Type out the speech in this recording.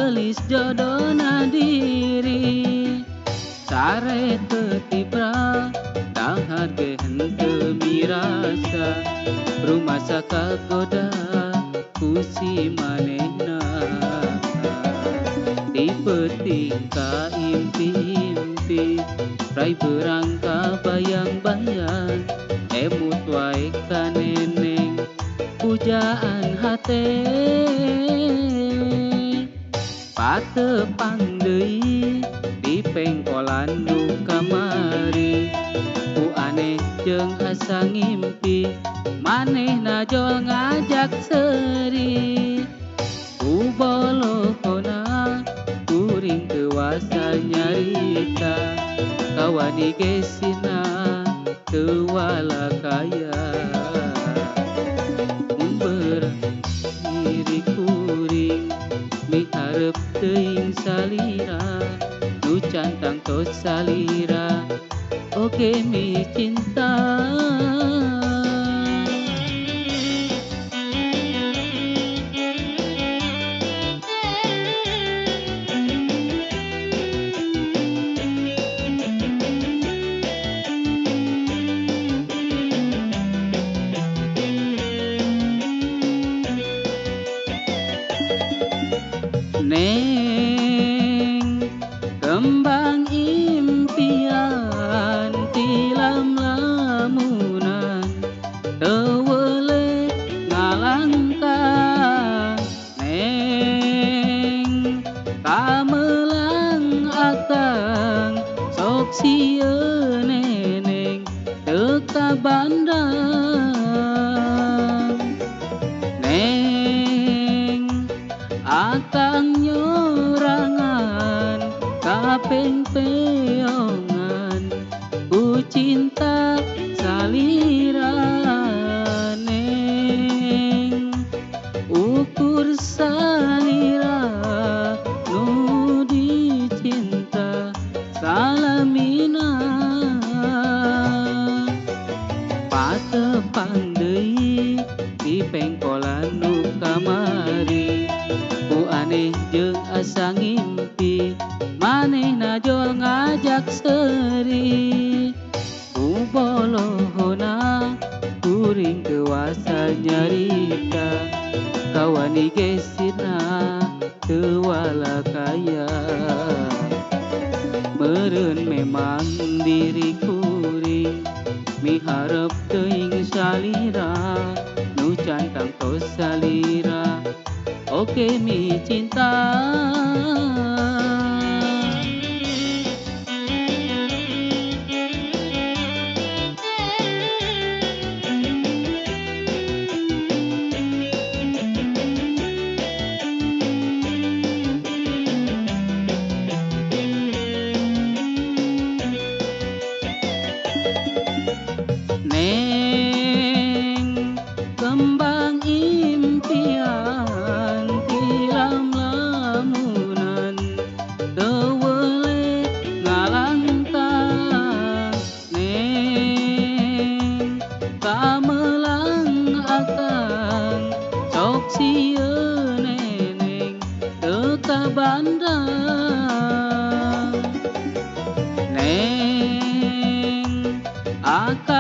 Geulis jodona diri sare teu tibra dahar ge henteu mirasa rumasa kagoda ku si manehna di peuting ka impi-impi rai beurang ka bayang-bayang emut wae ka neneng pujaan hate patepang deui di pengkolan nu kamari ku aneh jeung asa ngimpi manehna jol ngajak seuri ku bolohona kuring teu wasa nyarita kawani ge sina teu walakaya mun beurang diri kuring miharep teuing salira nu cantang tos salira oge mi cinta. Neng kembang impian tilam lamunan teu weuleh ngalangkah neng kamelang akang sok sieun neneng teu kabandang neng akang nyorangan kapeng-peongan ku cinta salira neng ukur salira nu dicinta salamina patepang deui di pengkolan nu kamari ku aneh jeung asa ngimpi manehna jol ngajak seuri ku bolohona kuring teu wasa nyarita kawani ge sina teu walakaya meureun memang diri kuring miharep teuing salira nu cantang tos salira oke mi cinta. Neng kembang impian tilam lamunan teu weuleh ngalangkah neng kamelang akang sok sieun neneng teu kabandang neng akang